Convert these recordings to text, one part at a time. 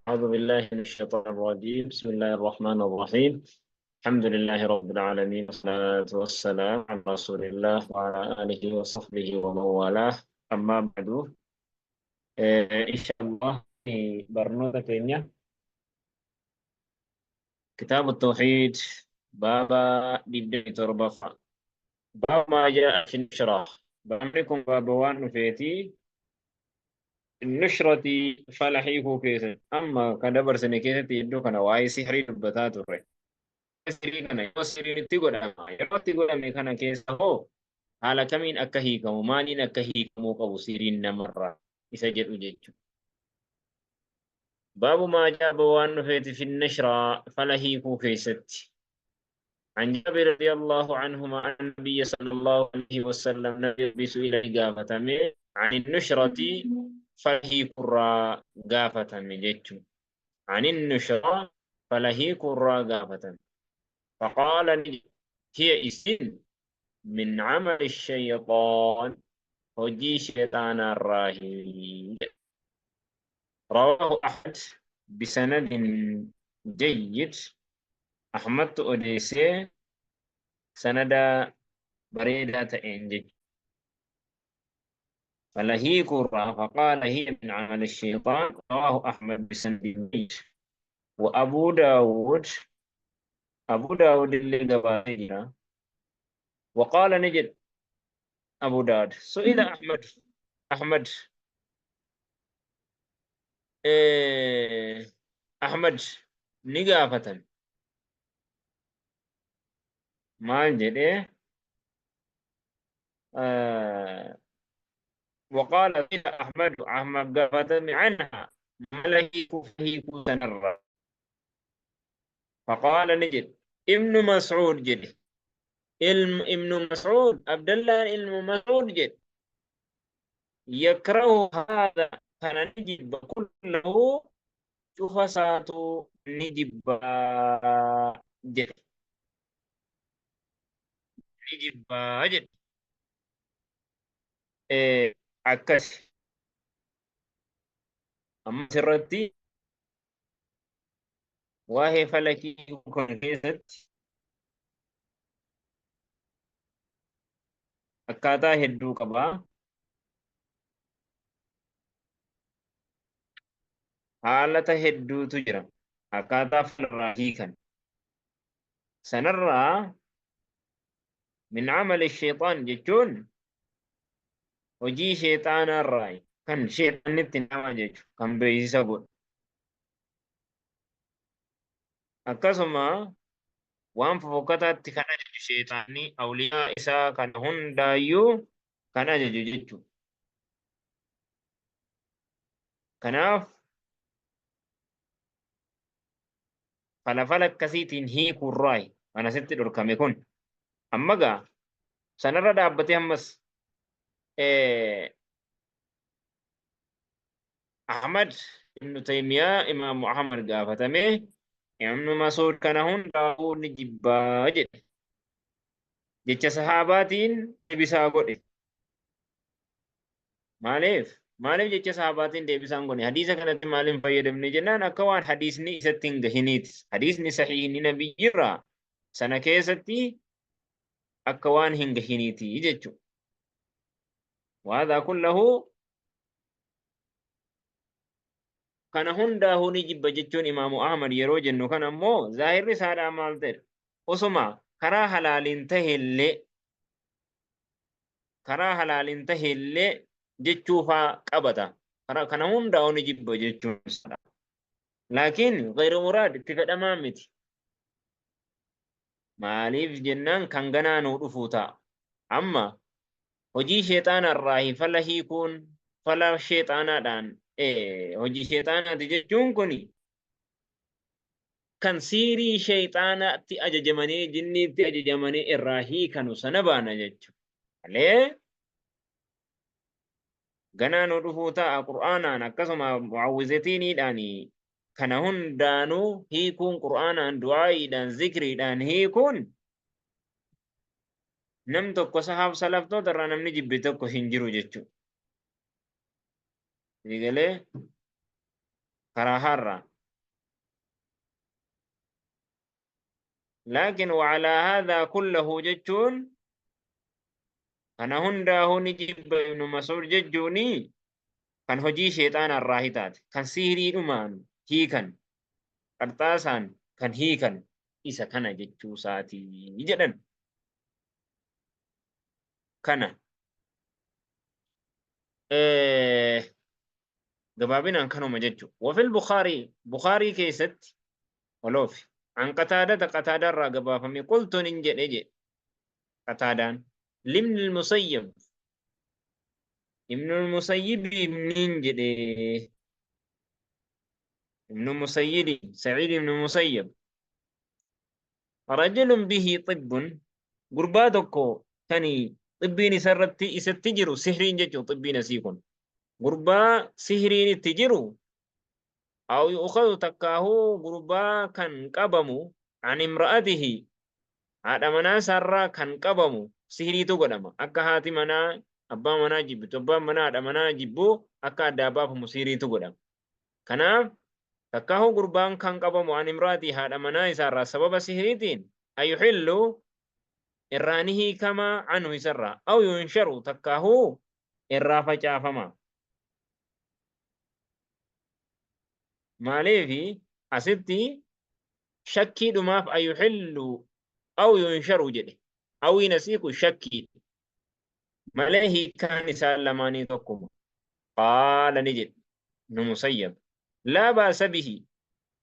أعوذ بالله من الشيطان الرجيم. بسم الله الرحمن الرحيم. الحمد لله رب العالمين، والصلاة والسلام على رسول الله وعلى آله وصحبه ومن والاه. أما بعد، إن شاء الله في برنامج كينيا كتاب التوحيد، بابا 27. باب ما جاء في النشرة. بأمركم باب وان فيتي النشرة فلحيه كيس. أما كدبر سنة كيسة يدو كان واي سحري دبتا تره. Sihirii kana yoo sihiriin itti godhama, yeroo itti godhame kana keessa hoo haala kamiin akka hiikamu, maaliin akka hiikamuu qabu sihiriin namarraa isa jedhu jechuudha. Baabu maa jaaba waan dhufeeti fi nashraa fala hiikuu keessatti. عن جابر رضي الله عنهما أن النبي صلى الله عليه وسلم نبي سئل قافتمي عن النشرة فلهي كرا قافتمي جتشو. عن النشرة فلهي كرا قافتمي، فقال هي إسن من عمل الشيطان، هجي شيطان الراهي. رواه أحمد بسند جيد. أحمد أوديسي سند بريدة إنجي فلهي كرة، فقال هي من عمل الشيطان. رواه أحمد بسند جيد. وأبو داود، أبو داود اللي قبائلنا. وقال نجد أبو داود سئل أحمد، أحمد إيه أحمد نقافة maal jedhee وقال إلى أحمد، أحمد قافتني عنها ما هيكو سنرى. فقال نجد ابن مسعود جد، ابن مسعود عبد الله ابن مسعود جد يكره هذا، كان نجد كله شوف ساتو نجب جد نجب جد akkas. Amma asirratti waa'ee falakii kan keessatti akkaataa hedduu qaba. Haalata hedduutu jira. Akkaataa falarraa hiikan. Sanarraa min amali sheexaan jechuun hojii sheexaanaarraa kan sheexaanitti nama jechuudha, kan beeksisa godhu. Akkasuma waan fofokkataatti kan ajaju sheexaanni awliyaa isaa kan hundaayyuu kan ajaju jechuudha. Kanaaf falafala akkasiitiin hiikuurraayi kan asitti dhorkame kun. Amma gaa sanarra dhaabbatee ammas Ahmad ibnu Taymiyaa, Imaamu Ahmad gaafatamee Ibnu Masuud kana hundaa'uu ni jibbaa jedhe. Jecha sahaabaatiin deebisaa godhe. Maaliif? Maaliif jecha sahaabaatiin deebisaan godhe? Hadiisa kanatti maaliif fayyadamne jennaan akka waan hadiisni isatti hin gahiniiti. Hadiisni sahiihni nabiyyirraa sana keessatti akka waan hin gahiniiti jechuudha. Waadhaa kullahu kana hundaa'uu ni jibba jechuun Imaamu Ahmad yeroo jennu kana immoo zaahirri isaadhaa maal ta'e? Osuma karaa halaaliin tahellee, karaa halaaliin tahellee jechuufaa qabata. Karaa kana hundaa'uu ni jibba jechuun isaadha. Laakiin gayru muraad itti fedhamaa miti. Maaliif jennaan kan ganaa nuu dhufuu ta'a. Amma hojii sheexaanarraa fala hiikuun fala sheexaanaadhaan hojii sheexaanaati jechuun kun kan siirii sheexaanaatti ajajamanii jinniitti ajajamanii irraa hiikanu sana baana jechuudha. Malee ganaa nuu dhufuu ta'a Qur'aanaan akkasuma mu'awwizatiiniidhaan kana hundaanuu hiikuun Qur'aanaan du'aayiidhaan zikriidhaan hiikuun nam tokko sahaab salaftoota irraa namni jibbe tokko hin jiru jechuudha. Eegalee karaa har'a Laakiin وعلى هذا كله jechuun kana hundaahuu ni jibba Ibnu Mas'uud jechuuni kan hojii sheexaana irraa hitaate, kan sihiriidhumaan hiikan, qarxaasaan kan hiikan isa kana jechuu isaatii jedhan. Kana gabaabinaan kanuma jechu. وفي البخاري, Bukhaarii keessatti oloofi عن قتادة, Qataadaa irraa gabaafame, قلت nin jedhe jedhe Qataadaan, لابن المسيب, Ibn al-Musayyib nin jedhe, Ibn Musayyib, Sa'iid ibn Musayyib, رجل به طب, gurbaa tokko kan xibbiin isarratti isatti jiru, sihriin jechuun xibbiin asii kun, gurbaa sihriin itti jiru, أو يؤخذ, takkaahuu gurbaa kan qabamu, عن امرأته, haadha manaa isaarraa kan qabamu, sihriitu godhama. Akka haati manaa abbaa manaa jibbitu, abbaan manaa haadha manaa jibbu, akka addaa baafamu sihriitu godhama. Kanaaf takkaahuu gurbaan kan qabamu عن امرأته, haadha manaa isaarraa sababa sihriitiin, أيحل, irraa ni hiikamaa, عنه, isarraa, أو ينشر, takkaahuu irraa facaafama. Maaliifi asitti shakkiidhumaaf أيحل أو ينشر jedhe. Awiin asii kun shakkii malee hiikkaan isaan lamaanii tokkuma. قال, ni jedhe Ibnu Musayyab, لا بأس به,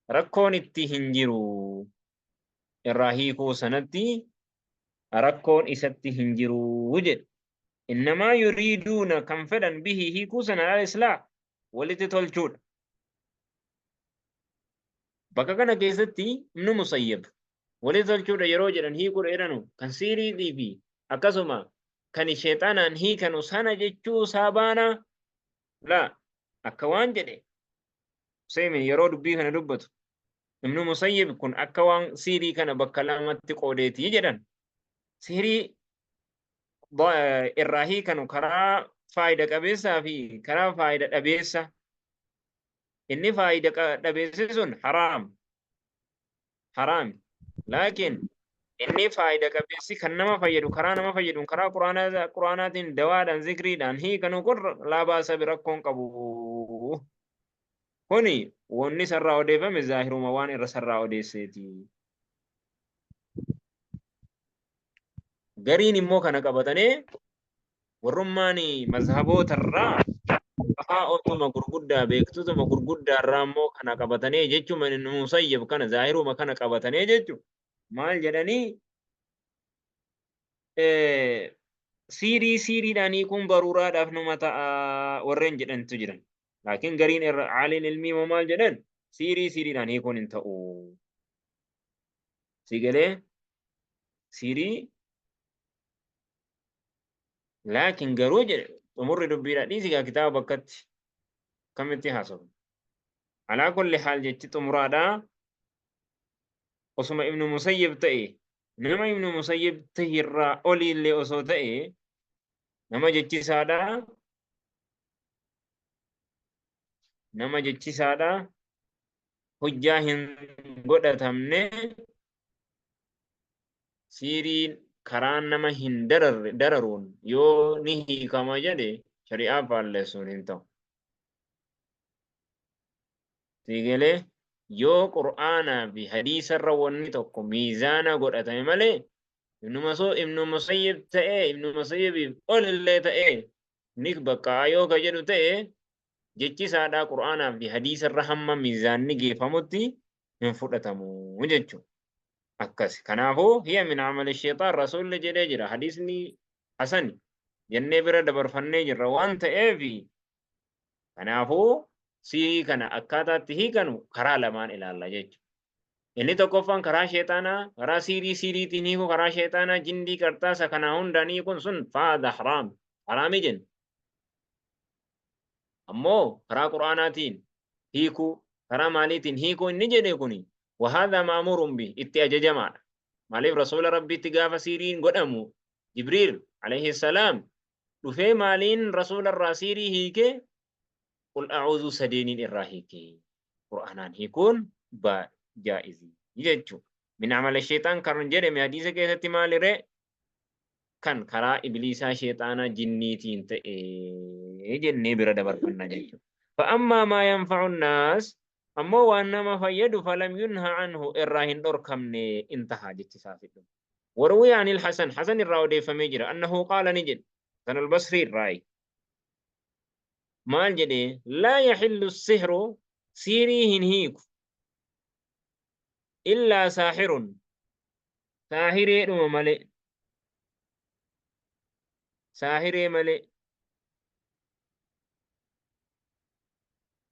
rakkoon itti hin jiru, irraa hiikuu sanatti rakkoon isatti hin jiru jedhe. إنما يريدون, kan fedhan, به, hiikuu sana, الإصلاح, walitti tolchuudha. Bakka kana keessatti Ibnu Musayyab walitti tolchuudha yeroo jedhan, hiikuudha jedhanu, kan siiriitii fi akkasuma kan sheexanaan hiikanu sana jechuu saabaana laa akka waan jedhe Usaymin yeroo dubbii kana dubbatu, Ibnu Musayyib kun akka waan siirii kana bakka lamatti qoodeetii jedhan. Siirii irraa hiikanu karaa faayida qabeessaa fi karaa faayida dhabeessa. Inni faayida dhabeessi sun haraam haraam, laakiin inni faayida qabeessi kan nama fayyadu, karaa nama fayyadu, karaa quraanaatiin, dawaadhaan, zikriidhaan hiikanu kun لا بأس به, rakkoon qabu. Kuni wanni sarraa odeeffame zaahiruma waan irra sarraa odeesseeti. Gariin immoo kana qabatanii warrummaan mazhabootarraa, fuqahaa otuma gurguddaa, beektotuma gurguddaa irraa immoo kana qabatanii jechuun, Ibn Musayyib kana zaahiruma kana qabatanii jechuun maal jedhanii, siirii siiriidhaan hiikuun baruuraadhaaf numa ta'a warreen jedhantu jiran. Laakiin gariin irra caaliin ilmii immoo maal jedhan? Siirii siiriidhaan hiikuun hin ta'u. Si galee? Siirii laakiin garuu jedhe xumurri dubbiidha dhiisi gaa kitaaba bakkatti kamitti haasawu. على كل حال jechi xumuraadhaa, osuma Ibnu Musayyib ta'e, nama Ibnu Musayyib ta'e irraa oliillee osoo ta'e, nama jechisaadhaa nama jechisaadhaa hujjaa hin godhatamne, siiriin karaa nama hin dararre dararuun yoo ni hiikama jedhe, shari'aa faallessuun hin ta'u. Siigalee? Yoo Qur'aanaa fi hadiisarra wanni tokko miizaana godhatame malee, Ibnu Musayyib ta'ee, Ibnu Musayyibiif ol illee ta'ee, ni baqqa'a yoo ka jedhu ta'e, jechi isaadhaa Qur'aanaa fi hadiisarra hamma miizaanni geeffamutti hin fudhatamu jechuudha. Akkas. Kanaafuu هي من عمل الشيطان rasuulli jedhee jira. Hadiisni hasani jennee bira dabarfannee jirra waan ta'eef, kanaafuu sii kana akkaataatti hiikanu karaa lamaan ilaalla jechuudha. Inni tokkoffaan karaa sheexaanaa, karaa siirii siiriitiin hiikuu, karaa sheexaanaa, jindii, qarxaasa kanaa hundaan hiikuun sun فهذا حرام, haraami jenna. Ammoo karaa Qur'aanaatiin hiikuu, karaa maaliitiin hiikuu inni jedhe kuni, وهذا مأمور به, itti ajajamaadha. Maaliif? Rasuula Rabbiitti gaafa siiriin godhamu Jibriil عليه السلام dhufee maaliin rasuula irraa siirii hiikee? قل أعوذ sadeeniin irraa hiikee. Qur'aanaan hiikuun jaa'izii jechuudha. Min amala shayxaan kan jedhame hadiisa keessatti maaliree? Kan karaa ibliisaa shayxaanaa jinniitiin ta'e jennee bira dabarfanna jechuudha. فأما ما ينفع الناس ammoo waan nama fayyadu فلم ينه عنه irraa hin dhorkamne انتهى jechi isaa fidhu. وروي عن الحسن حسن irraa odeeffamee jira أنه قال ni jedhe حسن البصري irraa maal jedhe لا يحل السحر siirii hin hiiku إلا ساحر saahireedhuma malee saahiree malee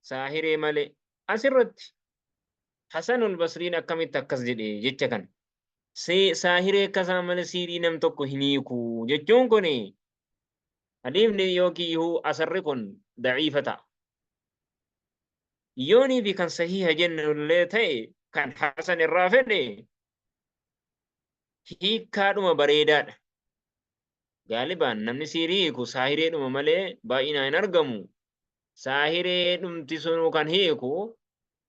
saahiree malee asirratti Hasanul Basriin akkamitti akkas jedhe jecha kana saahiree akkasaa malee siirii nam tokko hin hiiku jechuun kun hadiifni yookiin yihuu asarri kun daciifa ta'a. Yoonii fi kan sahiha jennu illee ta'e kan Hasan irraa fedhe hiikkaadhuma bareedaadha. Gaalibaan namni siirii hiiku saahireedhuma malee baay'inaan hin argamu. Saahiree dhumti sunuu kan hiiku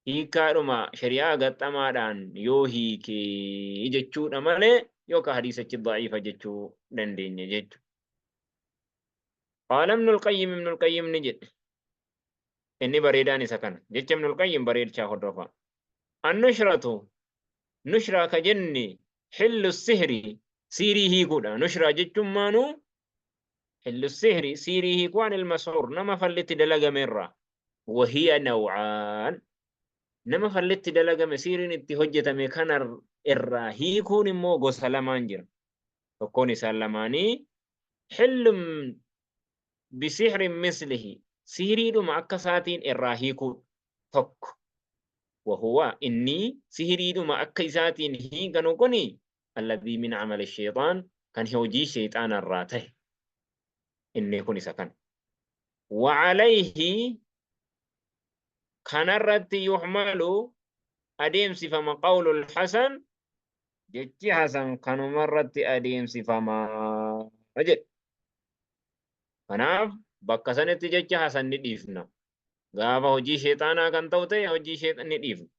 hiikkaadhuma shari'aa gaxxamaadhaan yoo hiike jechuudha malee yookaan hadiisachi daciifa jechuu dandeenya jechuudha. قال ابن القيم ابن القيم ni jedhe inni bareedaan isa kana jecha ibn القيم bareedchaa hordofa. النشرة nushraa ka jenne حل السحر siirii hiikuudha. Nushraa jechuun maanuu حل السحر siirii hiikuu عن المسحور nama fallitti dalagame irraa. وهي نوعان nama fallitti dalagame siiriin itti hojjetame kana irraa hiikuun immoo gosa lamaan jira. Tokkoon isaan lamaanii حل بسحر مثله sihiriidhuma akka isaatiin irraa hiikuu tokko. وهو inni sihiriidhuma akka isaatiin hiikanu kuni الذي من عمل الشيطان kan hojii shayxaana irraa ta'e inni kun isa kana. وعليه kanarratti يحمل adeemsifama قول الحسن jechi Hasan kanumarratti adeemsifama jedhe. Kanaaf bakka sanitti jecha Hasan ni dhiifna. Gaafa hojii sheexaanaa kan ta'u ta'e hojii sheexan ni dhiifna.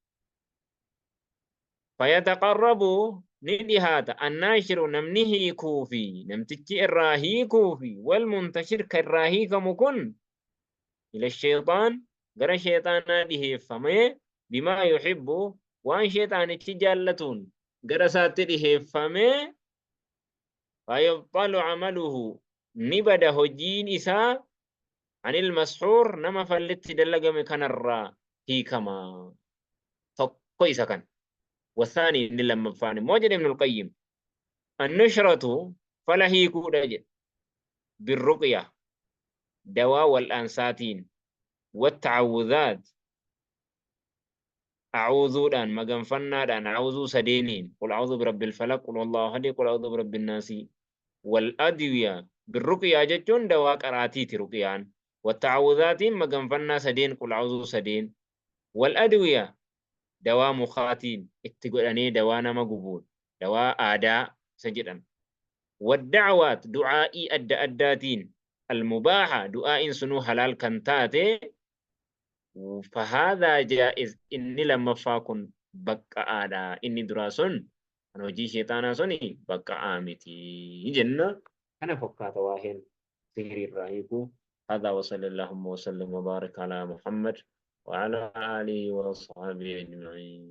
فيتقرب ni dhihaata الناشر namni hiikuu fi namtichi irraa hiikuu fi والمنتشر ka irraa hiikamu kun إلى الشيطان gara sheexaanaa dhiheeffamee بما يحب waan sheexaanichi jaallatuun gara isaatti dhiheeffamee فيبطل عمله ni bada hojiin isaa عن المسحور nama fallitti dalagame kanarraa hiikama tokko isa kan. والثاني inni lammaffaan immoo jedhe Ibnul Qayyim النشرة fala hiikuudha jedhe بالرقية dawaa wal'aansaatiin والتعوذات a'uuzuudhaan maganfannaadhaan a'uuzuu sadeeniin قل أعوذ برب الفلق قل الله أحد قل أعوذ برب الناس والأدوية بالرقية jechuun dawaa qaraatiiti ruqiyaan والتعوذaatiin maganfannaa sadeen قل أعوذ sadeen والأدوية dawaa mukaatiin itti godhanii dawaa nama gubuun dawaa aadaa isa jedhan والدعوات du'aa'ii adda addaatiin المباحة du'aa'iin sunuu halaal kan taate فهذا جائز inni lammaffaa kun baqqa'aadha inni duraa sun kan hojii sheexaanaa suni baqqa'aa miti jenna kana fakkaata waa'een sihirii irraa hiikuu. هذا وصلى اللهم وسلم وبارك على محمد وعلى آله وصحبه أجمعين.